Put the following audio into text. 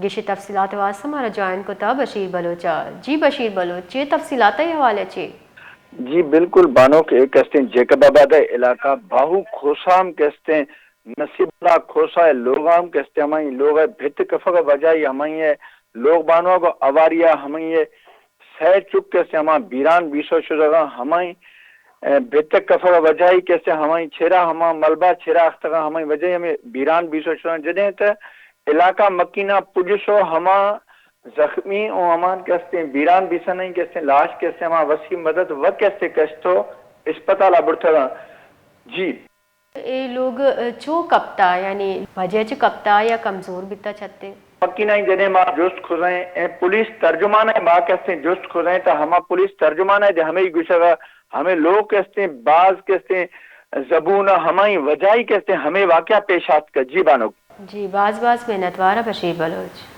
گیشی تفصیلات واسطہ مارا جوائن کتا بشیر بلوچ ء۔ جی بشیر بلوچ، چے تفصیلات ء حوالے چے؟ جی بالکل بانک، ایک استیں جیکب آباد ء علاقہ باہو کھوسا ہم کہ استیں نصیب اللہ کھوسا ء لوگ ہم کہ استیں ہمائی لوگ ء بھت کفگ ء وجہ ای ہمائی ء لوگ بانوا گو اواریا ہمائی ء سہ چک کہ استیں ہما بیران بیسو شدگاں ہمائی ء بھت کفگ ء وجہ ای کہ استیں ہمائی چرا ہما ملبہ چرا اختگاں ہمائی وجہ ای ہمیں بیران بیسو شدگاں جدیں تہ علاقہ مکینہ پولیس و ہما زخمی و ہمان کہ استیں بیران بیسنائی کہ استیں لاش کہ استیں ہما وسیع مدد و کہ استیں کشتو اسپتال ء برتگاں۔ جی۔ اے لوگ چو کپتا، یعنی وجہ چہ کپتا یا کمزور بیتا چھتے؟ مکینائی جدیں ما جست کھزیں اے پولیس ترجمان ء ما کہ استیں جست کھزیں تا ہما پولیس ترجمان ء دے ہمیں گوشگا ہمیں لوگ کہ استیں باز کہ استیں زبون ء ہمائی وجہ ای کہ استیں ہمیں واقعہ پیش آتکہ۔ جی بانک۔ جی باز باز منتوار ء بشیر بلوچ۔